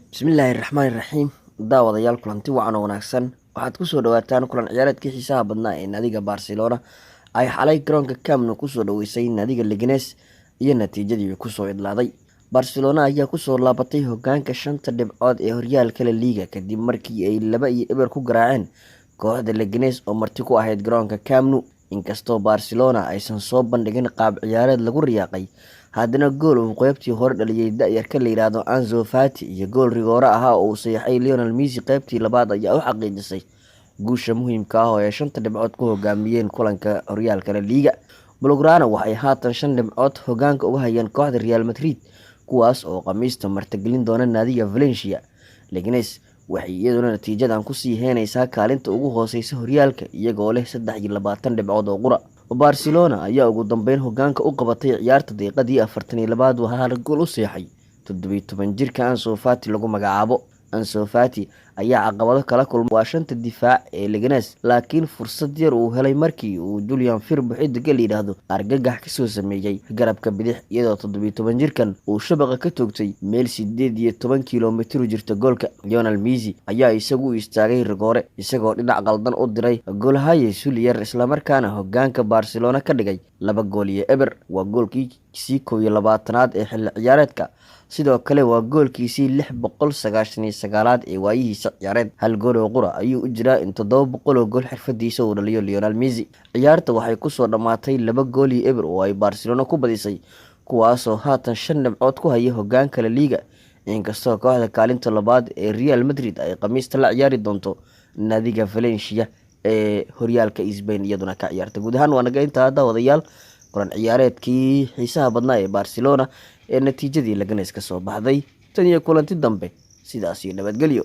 Bismillaahi Raxmaani Raxiim. Daawadayaal, kulanti wacan oo wanaagsan. Waxaad kusoo dhawaataan kulan ciyaareedkii xiisaha badnaa ee naadiga Barcelona ay xalay garoonka Camp Nou kusoo dhaweysay naadiga Leganes iyo natiijadii kusoo idlaaday. Barcelona ayaa kusoo laabatay hogaanka shanta dhibcood ee horyaalka La Liga, kadib markii ay 2-0 ku garaaceen kooxda Leganes oo marti ku ahayd garoonka Camp Nou. Inkastoo Barcelona aysan soo bandhigin qaab ciyaareed lagu riyaaqay, haddana gool uu qeybtii hore dhaliyay da-yarka la yidhaahdo Ansu Fati iyo gool rigoore ahaa oo uu saxiixay Lionel Messi qeybtii labaad ayaa u xaqiijisay guusha muhiimka ah oo ay shanta dhibcood ku hogaamiyeen kulanka horyaalka La Liga. Blaugrana waxay haatan shan dhibcood hogaanka uga hayeen kooxda Real Madrid, kuwaas oo Khamiista martigelin doona naadiga Valencia. Leganes waxay iyaduna natiijadan kusii heynaysaa kaalinta ugu hooseysa horyaalka, iyagoo leh 23 dhibcood oo qura. Barcelona ayaa ugu dambeyn hogaanka u qabatay ciyaarta daqiiqadii 42aad, waxaana gool u seexay 17 jirka Ansu Fati lagu magacaabo. Ansu Fati ayaa caqabado kala kulmay waa shanta difaac ee Leganes, laakiin fursad yar uu helay markii uu Julian Firpo, xidiga la yidhaahdo, argagax kasoo sameeyey garabka bidix, iyadoo 17 jirkan uu shabaqa ka toogtay meel 18 kilomitr jirta goolka. Lionel Messi ayaa isagu u istaagay rigoore, isagoo dhinac qaldan u diray goolhaye Sulier, islamarkaana hogaanka Barcelona ka dhigay 2-0. Waa goolkiisii 21aad ee xilli ciyaareedka, sidoo kale waa goolkiisii 699aad ee waayihiisa ciyaareed. Hal gool oo qura ayuu u jiraa in 700 oo gool xirfadiisa uu dhaliyo Lionel Messi. Ciyaarta waxay kusoo dhammaatay 2-0 oo ay Barcelona ku badisay, kuwaasoo haatan shan dhibcood ku haya hogaanka La Liga, inkastoo kooxda kaalinta labaad ee Real Madrid ay Khamiista la ciyaari doonto naadiga Valencia ee horyaalka Spain iyaduna ka ciyaarta. Guud ahaan waa naga intaa, daawadayaal, kulan ciyaareedkii xiisaha badnaa ee Barcelona ee natiijadii Leganes ka soo baxday. Tan iyo kulanti dambe, sidaas iyo nabadgelyo.